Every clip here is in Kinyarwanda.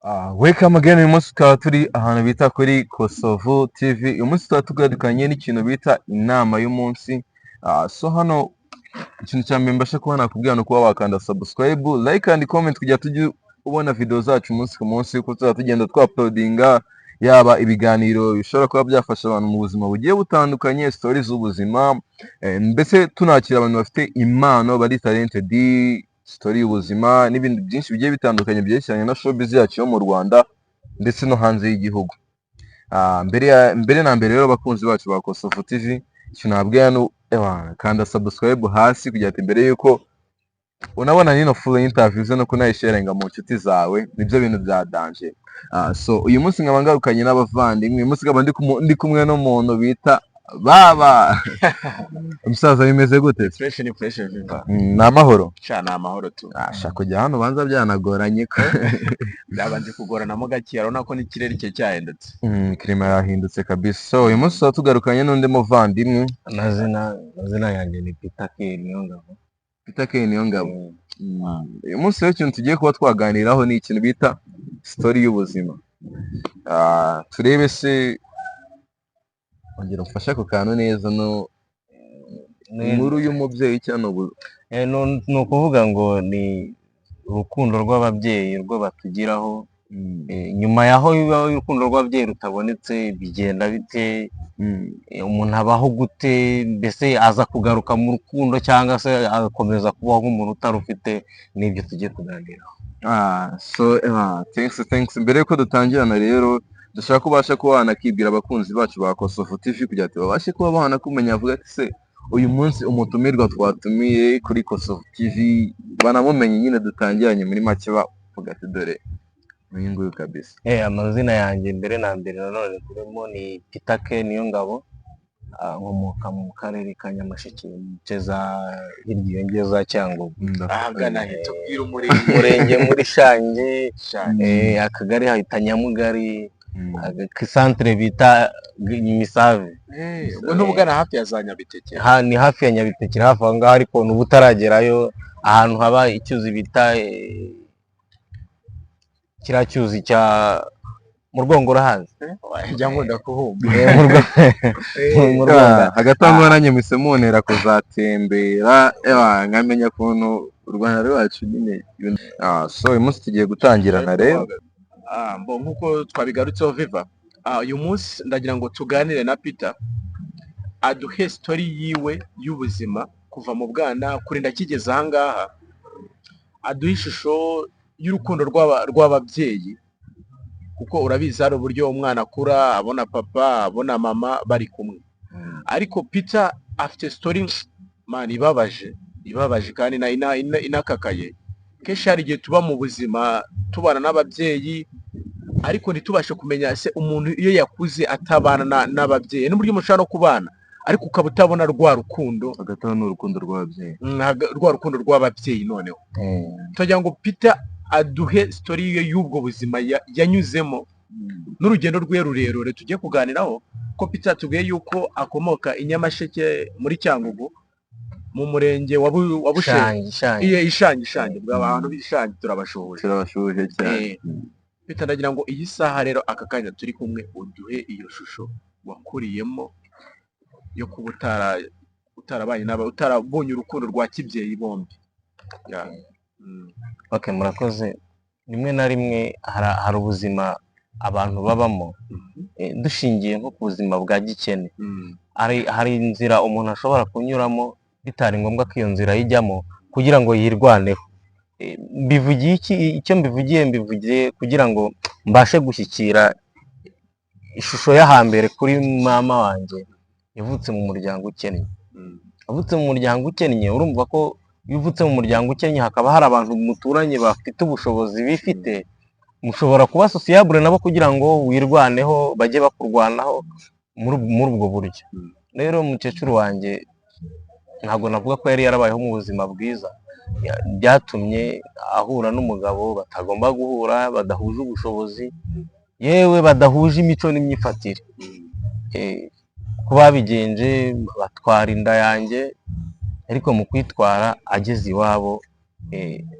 Welcome again. Uyu munsi tukaba turi ahantu bita kuri Kosovo TV. Uyu munsi tukaba tugarukanye n'ikintu bita inama y'umunsi. So hano ikintu cya mbere mbasha kuba nakubwira ni ukuba wakanda subscribe, like and comment kugira tujye ubona video zacu umunsi ku munsi, uko tuzaba tugenda twa-uploadinga, yaba ibiganiro bishobora kuba byafasha abantu mu buzima bugiye butandukanye, stories z'ubuzima, mbese tunakira abantu bafite impano, bari talented, story y'ubuzima n'ibindi byinshi bigiye bitandukanye byerekeranye na showbiz yacu yo mu Rwanda ndetse no hanze y'igihugu. Mbere na mbere rero, abakunzi bacu ba Kosovo TV, ikintu nababwira ni ewa, kanda subscribe hasi kugira ati mbere yuko unabona nino full interview uze no kunayisharinga mu nshuti zawe, nibyo bintu bya danger. So uyu munsi nkaba ngarukanye n'abavandimwe. Uyu munsi nkaba ndi kumwe n'umuntu bita Baba. Umusaza, bimeze gute? Fresh, ni fresh, viva. Ni amahoro. Sha, ni amahoro tu. Sha, kujya hano banza byanagoranye ko. Byabanje kugoranamo gake, urabona ko n'ikirere cye cyahindutse. Climat yahindutse kabisa. So uyu munsi tuba tugarukanye n'undi muvandimwe. Amazina yanjye ni Peter K Niyongabo. Peter K Niyongabo. Uyu munsi rero ikintu tugiye kuba twaganiraho ni ikintu bita story y'ubuzima. Turebe se, ongera umfashe ako kantu neza, no inkuru y'umubyeyi cyangwa ubu? Ni ukuvuga ngo ni urukundo rw'ababyeyi rwo batugiraho. Nyuma yaho biba urukundo rw'ababyeyi rutabonetse, bigenda bite? Umuntu abaho gute? Mbese aza kugaruka mu rukundo cyangwa se agakomeza kubaho nk'umuntu utarufite? N'ibyo tugiye kuganiraho. So thanks, thanks. Mbere yuko dutangirana rero, dushaka ko ubasha kuba wanakibwira abakunzi bacu ba Kosovo TV kugira ngo babashe kuba banakumenya, avuga ati: "Se uyu munsi umutumirwa twatumiye kuri Kosovo TV banamumenye nyine." Dutangiranye muri make bavuga ati: "Dore uyu nguyu kabisa." Amazina yanjye mbere na mbere nanone turimo ni Peter K Niyongabo. Nkomoka mu karere ka Nyamasheke, mu nce za hirya iyo ngiyo za Cyangugu. Ahagana he? Tubwire umurenge. Umurenge muri Shangi. Shangi. Akagari hahita Nyamugari, santere bita Misave. Ubwo ntubugana hafi ya za Nyabitekeri? Ni hafi ya Nyabitekeri, hafi aho ngaho, ariko n'ubu utaragerayo, ahantu haba icyuzi bita kiriya cyuzi cya mu Rwongo, urahazi? Njya nkunda kuhumva. Mu Rwongo. Hagati aho ngaho nanjye mpise muntera kuzatembera, ewa, nkamenya ukuntu u Rwanda rwacu nyine. So uyu munsi tugiye gutangirana rero. Mbo nk'uko twabigarutseho, viva, uyu munsi ndagira ngo tuganire na Peter, aduhe story yiwe y'ubuzima kuva mu bwana kurinda akigeze ahangaha, aduhe ishusho y'urukundo rw'ababyeyi, kuko urabizi hari uburyo umwana akura abona papa, abona mama bari kumwe. Ariko Peter afite story, man, ibabaje, ibabaje kandi inakakaye. Kenshi hari igihe tuba mu buzima tubana n'ababyeyi, ariko ntitubashe kumenya se umuntu iyo yakuze atabana n'ababyeyi, n'uburyo mushobora no kubana ariko ukaba utabona rwa rukundo. Hagati aho ni urukundo rw'ababyeyi. Rwa rukundo rw'ababyeyi. Noneho turagira ngo Peter aduhe story ye y'ubwo buzima yanyuzemo n'urugendo rwe rurerure tugiye kuganiraho, ko Peter tubwiye yuko akomoka i Nyamasheke muri Cyangugu, mu murenge wa Bushenge. Shangi, Shangi. Iye, Ishangi, Ishangi. Bwa abantu b'Ishangi turabashuhuje. Turabashuhuje cyane. Peter, ndagira ngo iyi saha rero, aka kanya turi kumwe, uduhe iyo shusho wakuriyemo yo kuba utarabaye n'aba, utarabonye urukundo rwa kibyeyi bombi. Yeah. Okay, murakoze. Rimwe na rimwe hari ubuzima abantu babamo, dushingiye nko ku buzima bwa gikene, hari inzira umuntu ashobora kunyuramo bitari ngombwa ko iyo nzira ayijyamo kugira ngo yirwaneho. Mbivugiye iki? Icyo mbivugiye, mbivugiye kugira ngo mbashe gushyikira ishusho y'ahambere kuri mama wanjye. Yavutse mu muryango ukennye. Avutse mu muryango ukennye, urumva ko iyo uvutse mu muryango ukennye, hakaba hari abantu muturanye bafite ubushobozi bifite, mushobora kuba sociable nabo kugira ngo wirwaneho, bajye bakurwanaho muri ubwo buryo. Rero umukecuru wanjye ntabwo navuga ko yari yarabayeho mu buzima bwiza. Byatumye ahura n'umugabo batagomba guhura, badahuje ubushobozi, yewe badahuje imico n'imyifatire. Ko babigenje, batwara inda yanjye, ariko mu kwitwara ageze iwabo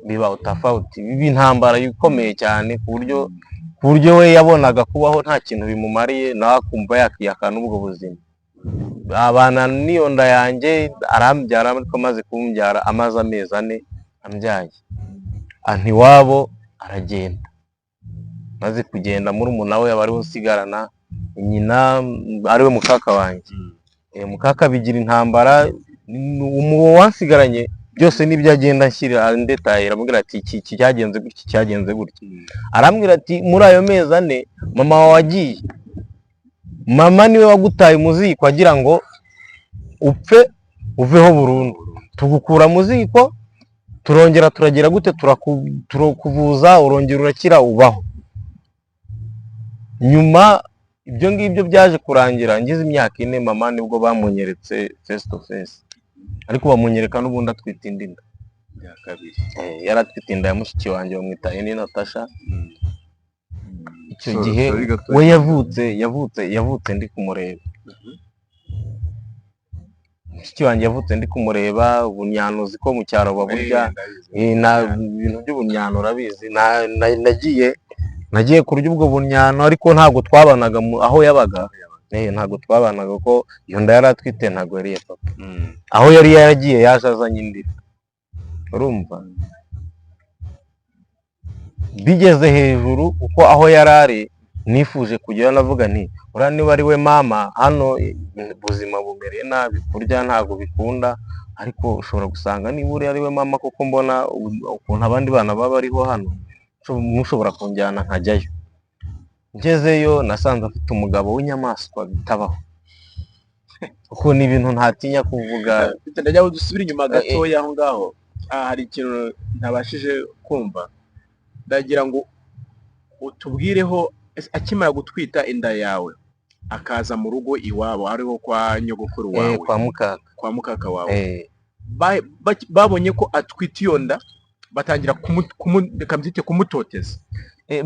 Biba utafauti, biba intambara ikomeye cyane, ku buryo we yabonaga kubaho nta kintu bimumariye, nawe akumva yakiyaka n'ubwo buzima. Abana n'iyo nda yanjye, arambyara, ariko amaze kumbyara, amaze amezi 4 ambyaye, anta iwabo aragenda. Maze kugenda, murumuna we aba ariwe usigarana nyina, ariwe mukaka wanjye. Mukaka bigira intambara, uwo wansigaranye byose nibyo agenda anshyira ndetaye. Aramubwira ati: Iki cyagenze gutya, cyagenze gutya." Arambwira ati: "Muri ayo mezi 4 mama wawe agiye, mama niwe wagutaye mu ziko agira ngo upfe uveho burundu. Tugukura mu ziko, turongera turagira gute, turakuvuza, urongera urakira, ubaho." Nyuma ibyo ngibyo byaje kurangira ngize imyaka 4, mama nibwo bamunyeretse face to face, ariko bamunyereka n'ubundi atwite indi nda. Ya kabiri. Yari atwite inda ya mushiki wanjye bamwita Eni Natasha. Icyo gihe Sorry gato. we yavutse ndi kumureba. Mushiki wanjye yavutse ndi kumureba. Ubunyano uzi ko mu cyaro baburya. Ndabizi. Ibintu by'ubunyano urabizi. Nagiye kurya ubwo bunyano, ariko ntabwo twabanaga aho yabaga. Ntabwo twabanaga, kuko iyo nda yari atwite ntabwo yari iya papa. Aho yari yaragiye yaje azanye indi. Urumva bigeze hejuru, kuko aho yari ari nifuje kujyayo, navuga nti: "Uriya niba ari we mama, hano ubuzima bumereye nabi, kurya ntabwo bikunda, ariko ushobora gusanga niba uriya ari we mama, kuko mbona ukuntu abandi bana baba bariho hano, mushobora kunjyana nkajyayo." Ngezeyo nasanze afite umugabo w'inyamaswa bitabaho, kuko ni ibintu ntatinya kuvuga. Peter, ndagira ngo dusubire inyuma gatoya aho ngaho. Hari ikintu ntabashije kumva. Ndagira ngo utubwireho ese akimara gutwita inda yawe akaza mu rugo iwabo, ariho kwa nyogokuru wawe, kwa mukaka. Kwa mukaka wawe, babonye ko atwite iyo nda, batangira reka mbyite kumutoteza.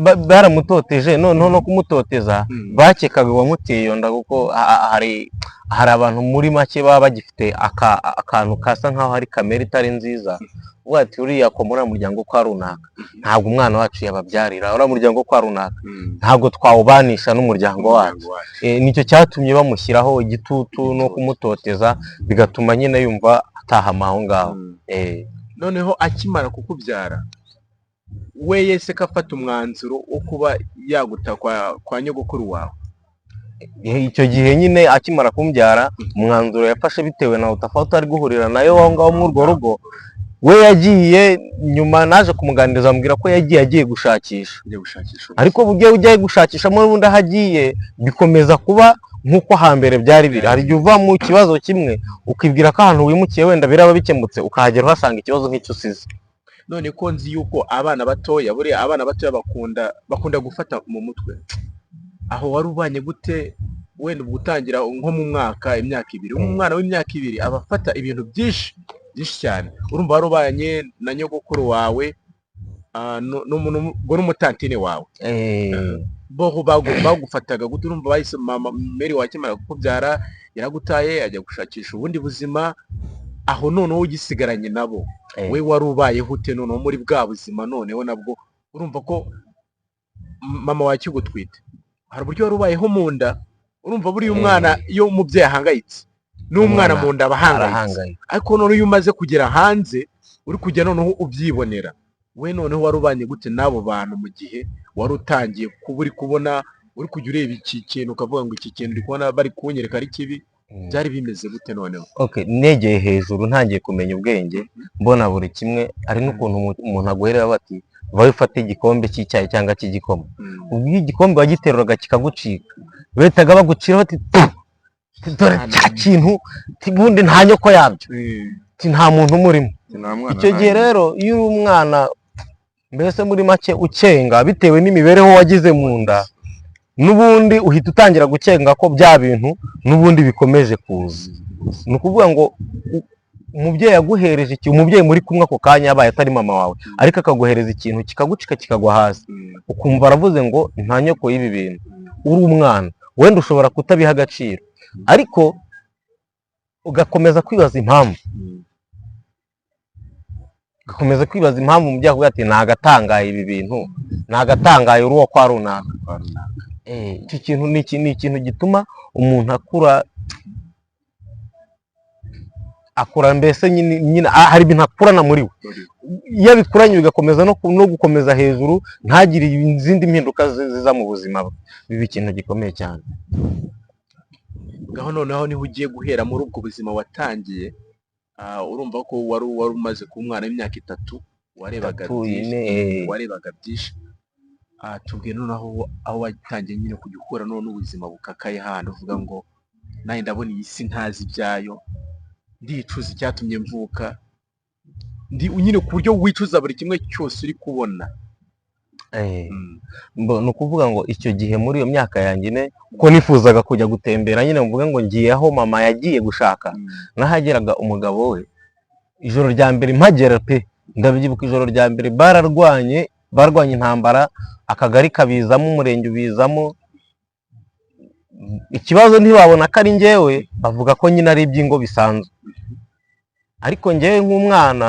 Baramutoteje. Noneho no kumutoteza, bakekaga uwamuteye iyo nda, kuko hari abantu muri make baba bagifite akantu kasa nkaho hari kamere itari nziza, uvuga ati: "Uriya ko muri uriya muryango kwa runaka ntabwo umwana wacu yababyarira, uriya muryango kwa runaka ntabwo twawubanisha n'umuryango wacu." Umuryango wacu. Nicyo cyatumye bamushyiraho igitutu no kumutoteza, bigatuma nyine yumva atahama aho ngaho. Noneho akimara kukubyara, we yese ko afata umwanzuro wo kuba yaguta kwa nyogokuru wawe? Icyo gihe nyine akimara kumbyara, umwanzuro yafashe bitewe na utafauti ari guhurira nayo aho ngaho muri urwo rugo, we yagiye. Nyuma naje kumuganiriza, ambwira ko yagiye agiye gushakisha. Ujya gushakisha. Ariko buryo ujya gushakishamo n'ubundi aho agiye bikomeza kuba nk'uko hambere byari biri. Hari igihe uva mu kibazo kimwe ukibwira ko ahantu wimukiye wenda biraba bikemutse, ukahagera uhasanga ikibazo nk'icyo usize. None ko nzi yuko abana batoya, buriya abana batoya bakunda gufata mu mutwe, aho wari ubanye gute? Wenda ubwo utangira nko mu mwaka, imyaka 2, umwana w'imyaka 2 aba afata ibintu byinshi byinshi cyane. Urumva wari ubanye na nyogokuru wawe, ubwo n'umutantine wawe, bo bagufataga gute? Urumva bahise, mama Mary wakimara kukubyara yaragutaye ajya gushakisha ubundi buzima. Aho noneho ugisigaranye nabo, we wari ubayeho ute noneho muri bwa buzima? Noneho nabwo urumva ko mama wawe akigutwite hari uburyo wari ubayeho mu nda. Urumva buriya umwana, iyo umubyeyi ahangayitse n'umwana Umwana mu nda aba ahangayitse. Arahangayika. Ariko noneho iyo umaze kugera hanze, uri kujya noneho ubyibonera, we noneho wari ubanye gute n'abo bantu mu gihe wari utangiye kuba uri kubona, uri kujya ureba iki kintu ukavuga ngo iki kintu uri kubona bari kunyereka ari kibi? Byari bimeze gute noneho? Okay, negeye hejuru, ntangiye kumenya ubwenge, mbona buri kimwe, hari n'ukuntu umuntu aguherera bati: "Vayo ufate igikombe cy'icyayi cyangwa cy'igikoma." Ubwo iyo igikombe wagiteruraga kikagucika, bahitaga bagucira bati: "Tu, dore cya kintu, ubundi nta nyoko yabyo, nta muntu umurimo." Nta mwana. Icyo gihe rero iyo uri umwana, mbese muri make ukenga bitewe n'imibereho wagize mu nda, n'ubundi uhita utangira gukenga ko bya bintu n'ubundi bikomeje kuza. Ni ukuvuga ngo umubyeyi aguhereje ikintu, umubyeyi muri kumwe ako kanya yabaye atari mama wawe, ariko akaguhereza ikintu kikagucika kikagwa hasi, ukumva aravuze ngo nta nyoko y'ibi bintu, uri umwana wenda ushobora kutabiha agaciro, ariko ugakomeza kwibaza impamvu. Ugakomeza kwibaza impamvu umubyeyi akubwira ati nagatangaye ibi bintu, nagatangaye uri uwo kwa runaka. Kwa runaka. Icyo kintu ni ikintu gituma umuntu akura, akura mbese nyine hari ibintu akurana muri we. Iyo abikuranye bigakomeza no gukomeza hejuru, ntagire izindi mpinduka ziza mu buzima bwe, biba ikintu gikomeye cyane. Ngaho noneho niho ugiye guhera muri ubwo buzima watangiye. Urumva ko wari umaze kuba umwana w'imyaka 3, warebaga 3, byinshi, 4. Warebaga byinshi. Tubwire noneho aho watangiye nyine kujya uhura none n'ubuzima bukakaye, handi uvuga ngo nanjye ndabona iyi si ntazi ibyayo, ndicuza icyatumye mvuka, ndi nyine ku buryo wicuza buri kimwe cyose uri kubona. Ni ukuvuga ngo icyo gihe muri iyo myaka yanjye 4, kuko nifuzaga kujya gutembera nyine, mvuge ngo ngiye aho mama yagiye gushaka. Nahageraga umugabo we, ijoro rya mbere mpagera pe, ndabyibuka, ijoro rya mbere bararwanye, barwanye intambara, akagari kabizamo, umurenge ubizamo. Ikibazo ntibabona ko ari njyewe, bavuga ko nyine ari iby'ingo bisanzwe. Ariko njyewe nk'umwana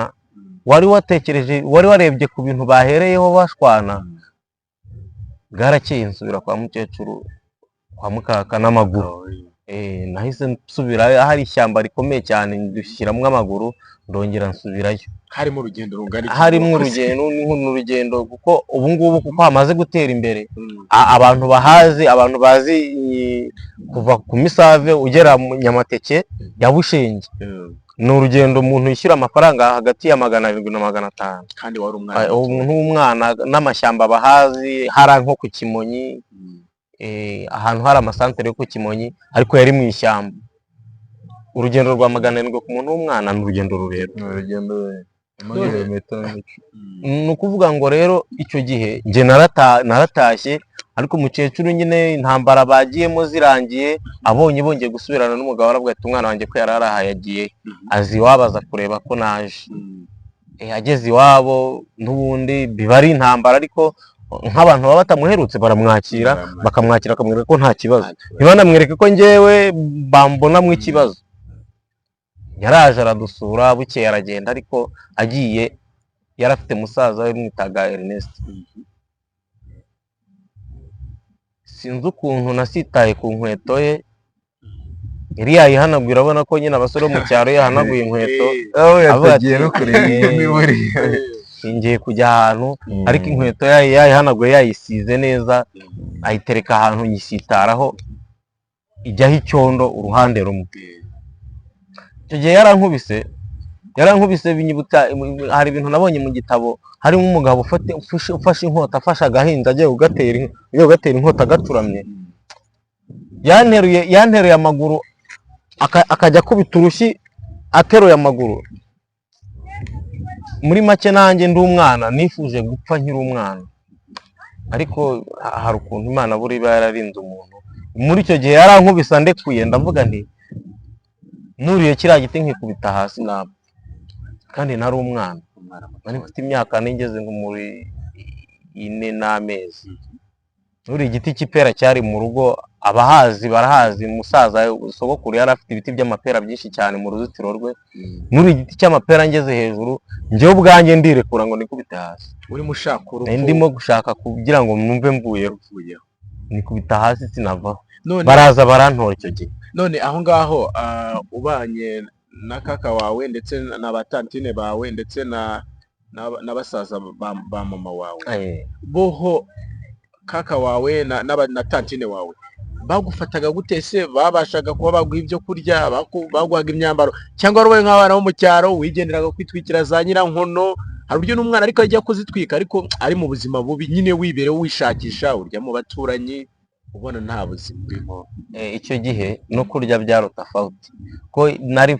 wari watekereje, wari warebye ku bintu bahereyeho bashwana, bwarakeye nsubira kwa mukecuru, kwa mukaka n'amaguru. Nahise nsubirayo, ahari ishyamba rikomeye cyane, ndushyiramo amaguru, ndongera nsubirayo. Harimo urugendo rungana iki? Harimo urugendo, ni urugendo kuko ubu ngubu kuko hamaze gutera imbere, abantu bahazi, abantu bazi kuva ku Misave ugera mu Nyamateke ya Bushenge, ni urugendo umuntu yishyura amafaranga hagati ya 700 na 500. Kandi wari umwana. Umuntu w'umwana n'amashyamba bahazi, hari nko ku Kimonyi, ahantu hari amasantere yo ku Kimonyi, ariko yari mu ishyamba. Urugendo rwa 700 ku muntu w'umwana ni urugendo rurerure. Ni urugendo ibirometero n'igice. Ni ukuvuga ngo rero icyo gihe njye naratashye, ariko umukecuru nyine intambara bagiyemo zirangiye, abonye bongeye gusubirana n'umugabo, aravuga ati umwana wanjye ko yari arahaye agiye, aza iwabo, aza kureba ko naje. Ageze iwabo n'ubundi biba ari intambara, ariko nk'abantu baba batamuherutse baramwakira, Baramwakira. bakamwakira, bakamwereka ko nta kibazo, ntibanamwereke ko njyewe bambonamo ikibazo. Yaraje aradusura, bukeye aragenda, ariko agiye yari afite musaza we mwitaga Ernest. Sinzi ukuntu nasitaye ku nkweto ye, yari yayihanaguye. Urabona ko nyine abasore bo mu cyaro iyo yahanaguye inkweto, aho avuga yatagiye ati, no kureba imiburi. Ngiye kujya ahantu, ariko inkweto yayihanaguye, yayisize neza, ayitereka ahantu, nyisitaraho, ijyaho icyondo uruhande rumwe. Icyo gihe yarankubise binyibutsa hari ibintu nabonye mu gitabo, harimo umugabo ufashe inkota, afashe agahinja agiye kugatera inkota agacuramye. Yanteruye amaguru, akajya akubita urushyi ateruye amaguru. Muri make nanjye ndi umwana nifuje gupfa nkiri umwana, ariko hari ukuntu Imana buriya iba yararinze umuntu. Muri icyo gihe yarankubise andekuye, ndavuga nti nuriye kiriya giti nkikubita hasi napfa, kandi nari umwana, nari mfite imyaka nigeze nko muri 4 n'amezi. Nuriye igiti cy'ipera cyari mu rugo, abahazi barahazi, umusaza sogokuru yari afite ibiti by'amapera byinshi cyane mu ruzitiro rwe. Nuriye igiti cy'amapera, ngeze hejuru njyewe ubwanjye ndirekura ngo nikubite hasi. Urimo ushaka urupfu. Nari ndimo gushaka kugira ngo numve mvuyeho. Uvuyeho. Nikubita hasi sinavaho. None Baraza barantora icyo gihe. None aho ngaho ubanye na kaka wawe ndetse na ba tantine bawe ndetse na basaza ba mama wawe, boho kaka wawe na tantine wawe bagufataga gute se? Babashaga kuba baguha ibyo kurya, baguhaga imyambaro, cyangwa wari ubaye nk'abana bo mu cyaro wigenderaga kwitwikira za nyirankono? Hari uburyo n'umwana ariko ajya kuzitwika, ariko ari mu buzima bubi nyine, wibereho wishakisha, urya mu baturanyi, ubona nta buzima urimo. Icyo gihe no kurya byari tofauti, ko nari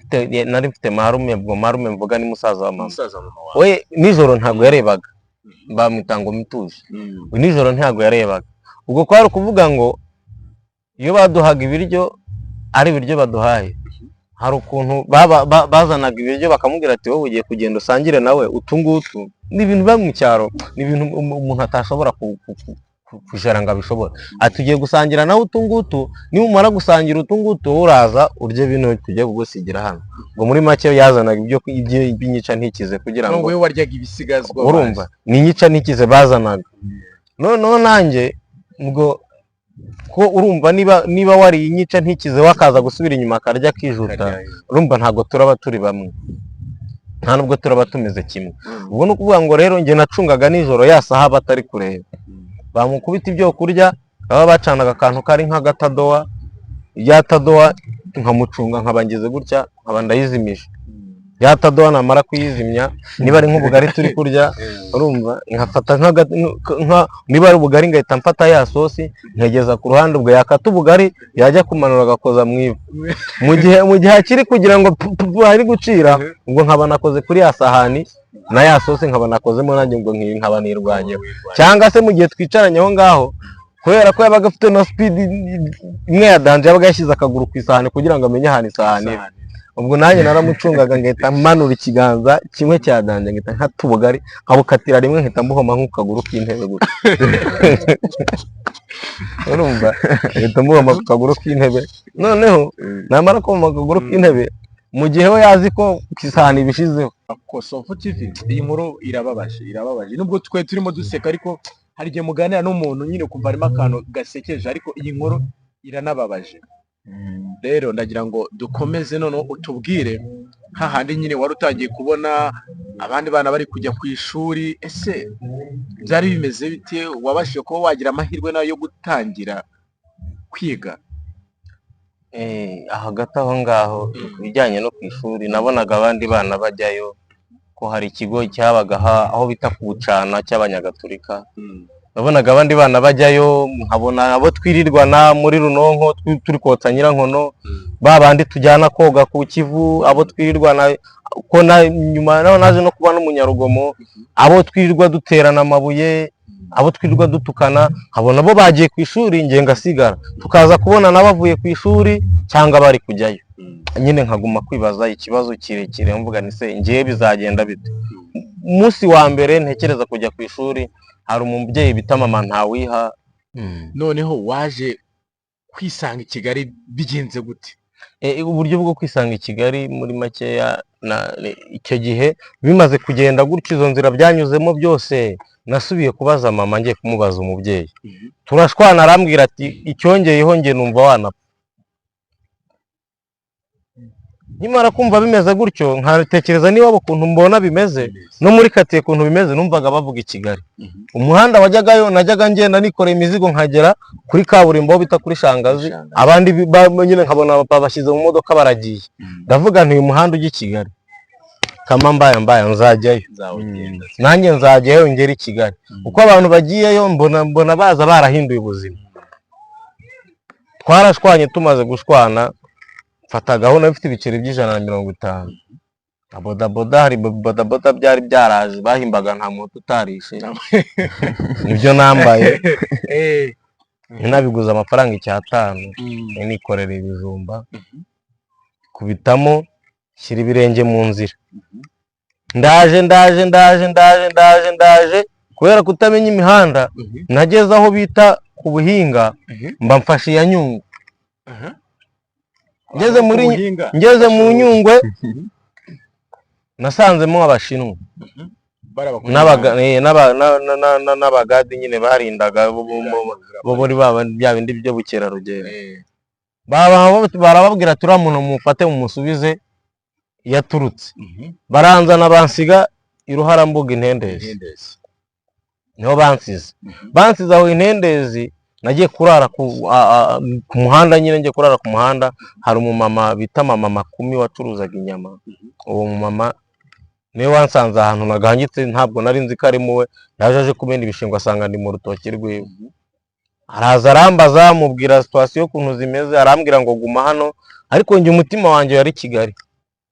mfite marume. Ubwo marume mvuga ni musaza wa mama. Umusaza wa mama wawe. We nijoro ntabwo yarebaga, bamwita ngo mituje. We nijoro ntabwo yarebaga. Ubwo kwari ukuvuga ngo iyo baduhaga ibiryo, ari ibiryo baduhaye, hari ukuntu bazanaga ibiryo bakamubwira ati wowe ugiye kugenda usangire nawe utu ngutu. Ni ibintu biba mu cyaro, ni ibintu umuntu atashobora kujara ngo abishobore. Ati tugiye gusangira nawe utu ngutu, nimumara gusangira utu ngutu wowe uraza urye bino tugiye kugusigira hano. Ngo muri make yazanaga ibyo by'inyica ntikize kugira ngo wowe waryaga ibisigazwa. Urumva, ni inyica ntikize bazanaga. Noneho nanjye ubwo ko urumva niba wariye inyica ntikize, wakaza gusubira inyuma akarya akijuta, urumva ntabwo turaba turi bamwe, nta nubwo turaba tumeze kimwe. Ubwo ni ukuvuga ngo rero njye nacungaga nijoro ya saha batari kureba, bamukubita ibyo kurya, baba bacanaga akantu kari nk'agatadowa, ya tadowa nkamucunga, nkaba ngize gutya, nkaba ndayizimije ya tadowa. Namara kuyizimya, niba ari nk'ubugari turi kurya, urumva nkafata niba ari ubugari ngahita mfata ya sosi nkegeza ku ruhande. Ubwo yakata ubugari, yajya kumanura agakoza mu ivu mu gihe akiri kugira ngo pu- pu- pu ari gucira, ubwo nkaba nakoze kuri ya sahani na ya sosi, nkaba nakozemo nanjye, ubwo nkaba nirwanyeho. Cyangwa se mu gihe twicaranye aho ngaho, kubera ko yabaga afite na speed imwe ya danger, yabaga yashyize akaguru ku isahani kugira ngo amenye ahantu isahani iri. Ubwo nanjye naramucungaga, ngahita manura ikiganza kimwe cya danger, ngahita nkata ubugari, nkabukatira rimwe, nkahita mbuhoma nk'akaguru k'intebe gutya. Urumva, ngahita mbuhoma ku kaguru k'intebe. Noneho namara kuhoma ku kaguru k'intebe, mu gihe we yazi ko ku isahani ibishizeho. Kosovo TV, iyi nkuru irababaje, irababaje, nubwo twe turimo duseka, ariko hari igihe muganira n'umuntu nyine ukumva harimo akantu gasekeje, ariko iyi nkuru iranababaje. Rero ndagira ngo dukomeze, noneho utubwire hahandi nyine wari utangiye kubona abandi bana bari kujya ku ishuri. Ese byari bimeze bite? Wabashije kuba wagira amahirwe nayo yo gutangira kwiga? Hagati aho ngaho, ku bijyanye no ku ishuri, nabonaga abandi bana bajyayo, ko hari ikigo cyabaga aho bita ku Bucana cy'Abanyagatulika. Nabonaga abandi bana bajyayo, nkabona abo twirirwana muri Runonko turi kotsa nyirankono, ba bandi tujyana koga ku Kivu, abo twirirwana ko na nyuma naho naje no kuba n'umunyarugomo, abo twirirwa duterana amabuye, abo twirirwa dutukana, nkabona bo bagiye ku ishuri, njye ngasigara, tukaza kubona bavuye ku ishuri cyangwa bari kujyayo. Nyine nkaguma kwibaza ikibazo kirekire, mvuga nti se ngewe bizagenda bite? Umunsi wa mbere ntekereza kujya ku ishuri, hari umubyeyi bita mama Ntawiha. Noneho waje kwisanga i Kigali bigenze gute? Uburyo bwo kwisanga i Kigali muri makeya, icyo gihe bimaze kugenda gutyo, izo nzira byanyuzemo byose, nasubiye kubaza mama, ngiye kumubaza umubyeyi, turashwana, arambwira ati icyongeyeho njye numva wanapfa. Nkimara kumva bimeze gutyo, nkatekereza niba ukuntu mbona bimeze no muri karitsiye ukuntu bimeze, numvaga bavuga i Kigali, umuhanda wajyagayo najyaga ngenda nikoreye imizigo nkagera kuri kaburimbo aho bita kuri Shangazi, abandi nyine nkabona babashyize mu modoka baragiye. Ndavuga nti uyu muhanda ujya i Kigali, kama mbaya mbaya nzajyayo, Nzawugenda. nanjye nzajyayo ngere i Kigali. Uko abantu bagiyeyo mbona baza barahinduye ubuzima. Twarashwanye, tumaze gushwana mfata gahunda ifite ibiceri by'150 na bodaboda. Hari bodaboda byari byaraje bahimbaga "Nta muntu utarishe", nibyo nambaye. Nabiguze amafaranga 5,000. Nikorera ibijumba, kubitamo, shyira ibirenge mu nzira, ndaje, ndaje, ndaje, ndaje, ndaje, ndaje. Kubera kutamenya imihanda, nageze aho bita ku Buhinga, mba mfashe iya Nyungwe. Buhinga. Ngeze mu Nyungwe nasanzemo Abashinwa n'abagadi nyine barindaga bo muri bya bindi by'ubukerarugendo. Barababwira ati uriya muntu mumufate mumusubize iyo aturutse. Baranzana, bansiga i Ruharambuga, Intendezi niho bansize. Bansize aho Intendezi, nagiye kurara ku muhanda nyine, ngiye kurara ku muhanda. Hari umumama bita mama Makumi wacuruzaga inyama. Uwo mumama niwe wansanze ahantu nagahangitse, ntabwo nari nzi ko ari muwe. Yaje aje kumena ibishingwe, asanga ndi mu rutoki rwiwe, araza arambaza, mubwira situation ukuntu zimeze, arambwira ngo guma hano. Ariko njye umutima wanjye wari Kigali.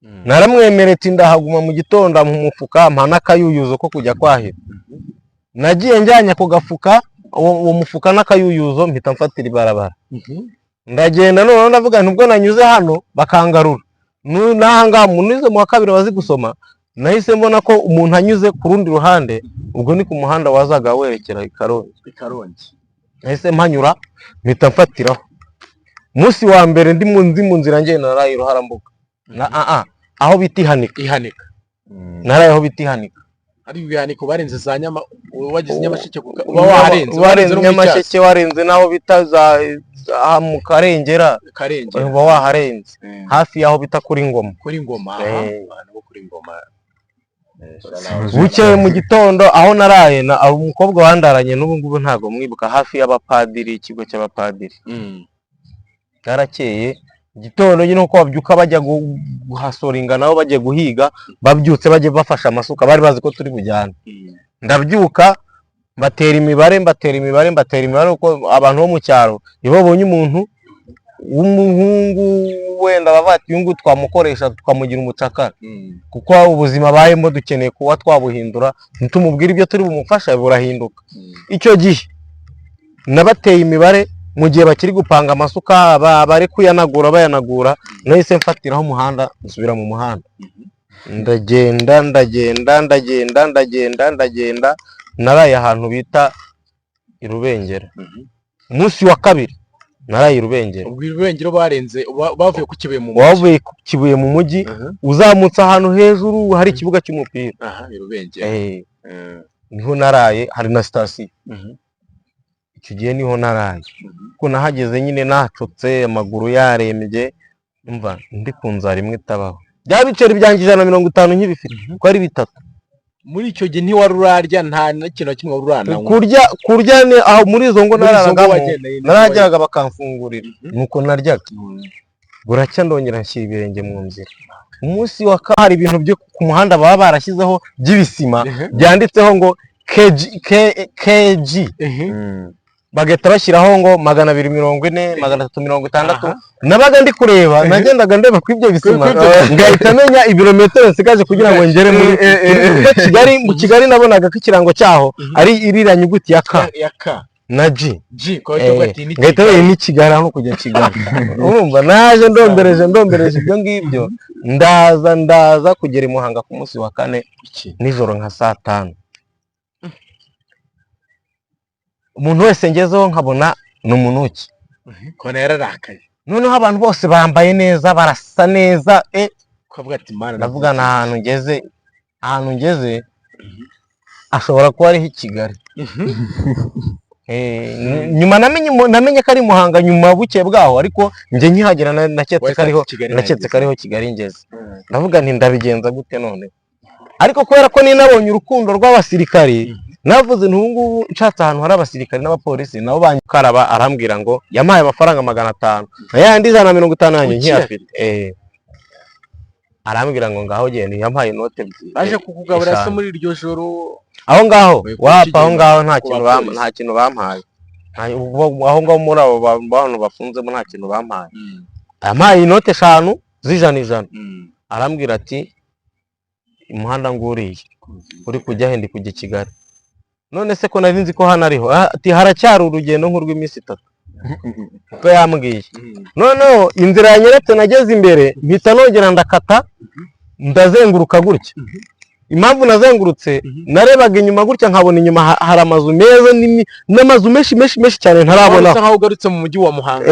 Naramwemereye ati ndahaguma. Mu gitondo ampa umufuka, ampa n'akayuyuzo ko kujya kwahira. Nagiye njyanye ako gafuka, uwo mufuka n'akayuyuzo, mpita mfatira ibarabara, ndagenda. Noneho ndavuga nti ubwo nanyuze hano bakangarura, n'aha ngaha umuntu wize mu wa kabiri bazi gusoma. Nahise mbona ko umuntu anyuze ku rundi ruhande, ubwo ni ku muhanda wazaga werekera i Karongi. I Karongi. Nahise mpanyura, mpita mfatiraho. Umunsi wa mbere ndi mu nzira ngenda, naraye Ruharambuga na aho bita Ihanika. Ihanika. Naraye aho bita Ihanika. Ari ibihaniko barenze za Nyama, wagize Nyamasheke, uba waharenze. Warenze no mu Cyasi. Nyamasheke, warenze n'aho bita za mu Karengera. Karengera. Uba waharenze hafi y'aho bita kuri Ngoma. Kuri Ngoma, aha. Abantu bo kuri Ngoma. Bukeye mu gitondo, aho naraye na aho umukobwa wandaranye, n'ubu ngubu ntabwo mwibuka, hafi y'abapadiri, ikigo cy'abapadiri. Bwarakeye igitondo nyine, uko babyuka bajya guhasoringa, nabo bajya guhiga, babyutse bajya bafashe amasuka, bari bazi ko turi bujyane. Ndabyuka, mbatera imibare, mbatera imibare, mbatera imibare, kuko abantu bo mu cyaro iyo babonye umuntu w'umuhungu wenda bavuga ati: "Uyu nguyu twamukoresha tukamugira umucakara, kuko ubuzima abayemo dukeneye kuba twabuhindura, ntitumubwire ibyo turi bumufasha burahinduka." Icyo gihe nabateye imibare mu gihe bakiri gupanga amasuka, bari kuyanagura bayanagura, nahise mfatiraho umuhanda, nsubira mu muhanda, ndagenda, ndagenda, ndagenda, ndagenda, ndagenda, naraye ahantu bita i Rubengera. Umunsi wa kabiri naraye i Rubengera. Ubwo Irubengero barenze bavuye ku Kibuye mu mujyi. Wavuye ku Kibuye mu mujyi, uzamutse ahantu hejuru hari ikibuga cy'umupira. Aha Irubengero. Niho naraye, hari na sitasiyo. Icyo gihe niho naraye, kuko nahageze nyine nacotse, amaguru yarembye, umva ndi ku nzara imwe itabaho. Bya biceri byanjye 150 nkibifite, uko ari bitatu. Muri icyo gihe ntiwari urarya, nta n'ikintu na kimwe wari urananywa? Kurya ni aho muri izo ngo Muri izo ngo nararagamo. Wagendanye Narahageraga bakamfungurira, nuko naryaga. Buracya ndongera nshyira ibirenge mu nzira. Umunsi wa hari ibintu byo ku muhanda baba barashyizeho by'ibisima byanditseho ngo KG, KG, bagahita bashyiraho ngo 240, 360. Nabaga ndi kureba, nagendaga ndeba kuri ibyo bisima, ngahita menya ibirometero nsigaje kugira ngo ngere muri kuko Kigali. Mu Kigali nabonaga ko ikirango cyaho ari iriya nyuguti ya K ya K na G. G kwa cyo ati ni Ngahita menya ni Kigali, aho kujya Kigali. Urumva naje ndombereje, ndombereje ibyo ngibyo, ndaza, ndaza kugera i Muhanga ku munsi wa kane iki nijoro nka saa 5. Umuntu wese ngezeho nkabona ni umunuki. Kona yararakaye. Noneho abantu bose bambaye neza, barasa neza. Ukavuga ati: "Mana." Ndavuga ni ahantu ngeze, ahantu ngeze ashobora kuba ariho i Kigali. Nyuma namenye ko ari Muhanga nyuma, bukeye bwaho, ariko njye nkihagera naketse ko ariho Kigali. Naketse ko ariho Kigali ngeze. Ndavuga nti: "Ndabigenza gute none?" Ariko kubera ko ninabonye urukundo rw'abasirikari, navuze nti: "Ubu ngubu nshatse ahantu hari abasirikari n'abapolisi nabo bankaraba." Arambwira ngo yampaye amafaranga 500 na yandi 150 yanjye nkiyafite. Arambwira ngo: "Ngaho genda." Yampaye inote ebyiri. Baje kukugaburira se Eshanu. muri iryo joro? Aho ngaho Oya, wapa, aho ngaho nta ku kintu bapolisi. Nta kintu bampaye. Aho ngaho muri abo bantu bafunzemo nta kintu bampaye. Yampaye inote eshanu z'ijana ijana. Arambwira ati: "Umuhanda nguriye uri kujya he?" "Ndi kujya i Kigali." "None se ko nari nzi ko hano ariho?" Ah, ati: "Haracyari urugendo nk'urw'iminsi 3," uko yambwiye. Noneho inzira yanyeretse, nageze imbere mpita nongera ndakata, ndazenguruka gutya. Impamvu nazengurutse, narebaga inyuma gutya nkabona inyuma hari amazu meza n'amazu menshi menshi menshi cyane ntarabona. Usa nkaho ugarutse mu mujyi wa Muhanga.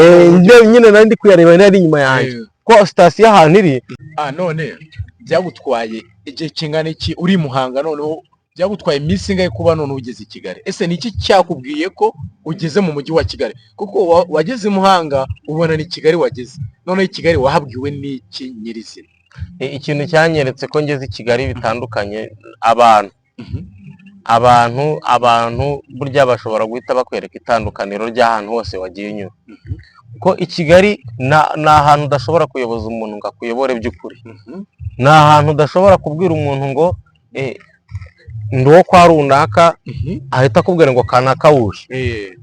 Nyine nari ndi kuyareba, nari inyuma yanjye ko sitasiyo ahantu iri. Ah, none byagutwaye igihe kingana iki uri i Muhanga? Noneho byagutwaye iminsi ingahe kuba none ugeze i Kigali? Ese ni iki cyakubwiye ko ugeze mu mujyi wa Kigali? Kuko wageze i Muhanga ubona ni Kigali wageze, noneho i Kigali wahabwiwe n'iki nyirizina? Ikintu cyanyeretse ko ngeze i Kigali bitandukanye, abantu. Abantu burya bashobora guhita bakwereka itandukaniro ry'ahantu hose wagiye unyura, ko i Kigali ni ahantu udashobora kuyoboza umuntu ngo akuyobore by'ukuri, ni ahantu udashobora kubwira umuntu ngo ndi uwo kwa runaka, ahita akubwira ngo kanaka wuhe.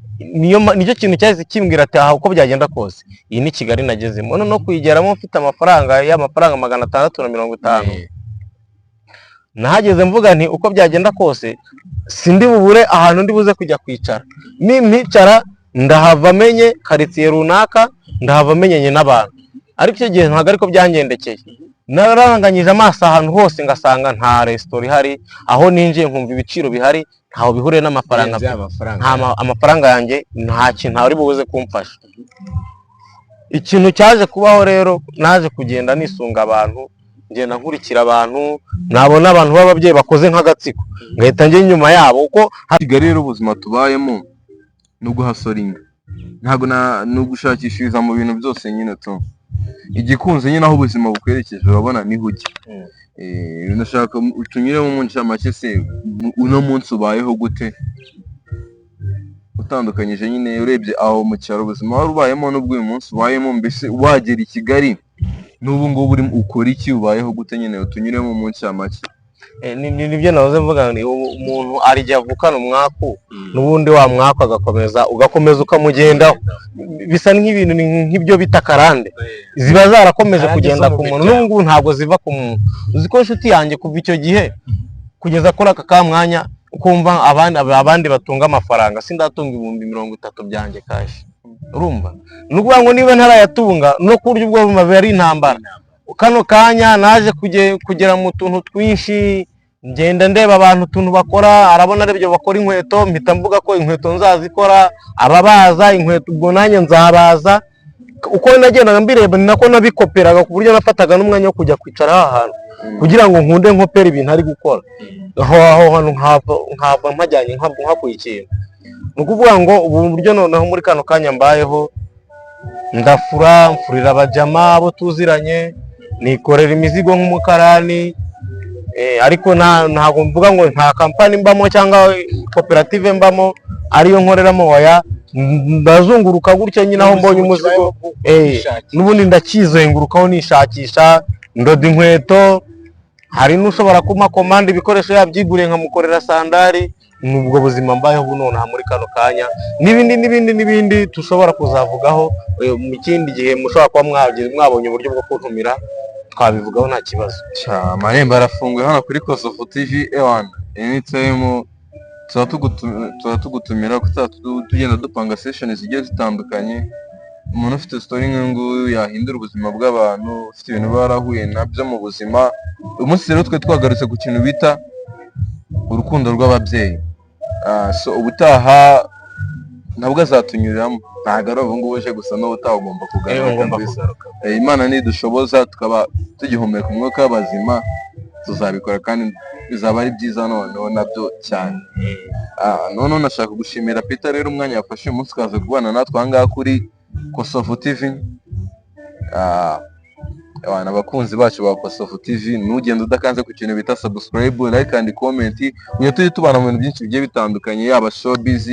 Nicyo kintu cyahise kimbwira ati: "Aha uko byagenda kose iyi ni Kigali nagezemo." Noneho kuyigeramo mfite amafaranga, y'amafaranga 650, nahageze mvuga nti: "Uko byagenda kose sindi bubure ahantu ndi buze kujya kwicara, nimpicara ndahava menye karitsiye runaka, ndahava menyanye n'abantu." Ariko icyo gihe ntabwo ariko byangendekeye. Nararanganyije amaso ahantu hose, ngasanga nta resitora ihari. Aho ninjiye nkumva ibiciro bihari ntaho bihuriye n'amafaranga Birenze mfite. amafaranga. Nta amafaranga yanjye, nta kintu ari buze kumfasha. Ikintu cyaje kubaho rero, naje kugenda nisunga abantu, ngenda nkurikira abantu, nabona abantu b'ababyeyi bakoze nk'agatsiko ngahita njya inyuma yabo kuko Kigali rero, ubuzima tubayemo ni uguhasoringa, ntabwo ni ugushakishiriza mu bintu byose nyine tu. Igikunze nyine, aho ubuzima bukwerekeje urabona niho ujya. Ndashaka utunyuremo mu ncamake se, uno munsi ubayeho gute, utandukanyije nyine, urebye aho mu cyaro ubuzima wari ubayemo n'ubwo uyu munsi ubayemo, mbese wagera i Kigali n'ubu ngubu urimo ukora iki, ubayeho gute nyine, utunyuremo mu ncamake. Nibyo nahoze mvuga, ni umuntu hari igihe avukana umwaku, n'ubundi wa mwaku agakomeza, ugakomeza ukamugendaho. Bisa nk'ibintu ni nk'ibyo bita karande, ziba zarakomeje Karande kugenda zo mu ku muntu. miryango. N'ubu ngubu ntabwo ziva ku muntu. Uzi ko inshuti yanjye kuva icyo gihe kugeza kuri aka ka mwanya, ukumva abandi batunga amafaranga, sindatunga 30,000 byanjye cash. Urumva, ni ukuvuga ngo niba ntarayatunga no kurya, ubwo biba ari intambara. Kano kanya naje kugera mu tuntu twinshi, ngenda ndeba abantu utuntu bakora, arabona aribyo bakora inkweto, mpita mvuga ko inkweto nzazikora. Ababaza inkweto, ubwo nanjye nzabaza. Uko nagendaga mbireba ni nako nabikoperaga, ku buryo nafataga n'umwanya wo kujya kwicara aha hantu kugira ngo nkunde nkopere ibintu ari gukora aho hantu, nkava mpajyanye nkakuye ikintu. Ni ukuvuga ngo ubu buryo noneho muri kano kanya mbayeho, ndafura, mfurira abajama abo tuziranye, nikorera imizigo nk'umukarani, ariko ntabwo mvuga ngo nta kampani mbamo cyangwa koperative mbamo ariyo nkoreramo, oya. Ndazunguruka gutya nyine aho mbonye umuzigo, n'ubundi ndakizengurukaho nishakisha, ndoda inkweto. Hari n'ushobora kumpa komande ibikoresho yabyiguriye, nkamukorera sandari. Ni ubwo buzima mbayeho ubu nonaha muri kano kanya, n'ibindi n'ibindi n'ibindi dushobora kuzavugaho mu kindi gihe mushobora kuba mwabonye uburyo bwo kuntumira, twabivugaho nta kibazo. Sha, amarembo arafunguye hano kuri Kosovo TV ewana, anytime tuba tugutumira, kuko tugenda dupanga session zigiye zitandukanye. Umuntu ufite story nk'iyi nguyu yahindura ubuzima bw'abantu, ufite ibintu baba yarahuye nabyo mu buzima. Uyu munsi rero twe twagarutse ku kintu bita urukundo rw'ababyeyi. So ubutaha nabwo azatunyuriramo, ntabwo ari ubu ngubu uje gusa, n'ubutaha ugomba kugaruka Ngomba kabisa. kugaruka. Imana nidushoboza tukaba tugihumeka umwuka w'abazima, tuzabikora kandi bizaba ari byiza noneho nabyo cyane. Noneho nashaka gushimira Peter rero umwanya yafashe uyu munsi ukaza kubana natwe aha ngaha kuri Kosovo TV. Abantu abakunzi bacu ba Kosovo TV, ntugende udakanze ku kintu bita subscribe, like and comment, kugira tujye tubana mu bintu byinshi bigiye bitandukanye, yaba showbiz.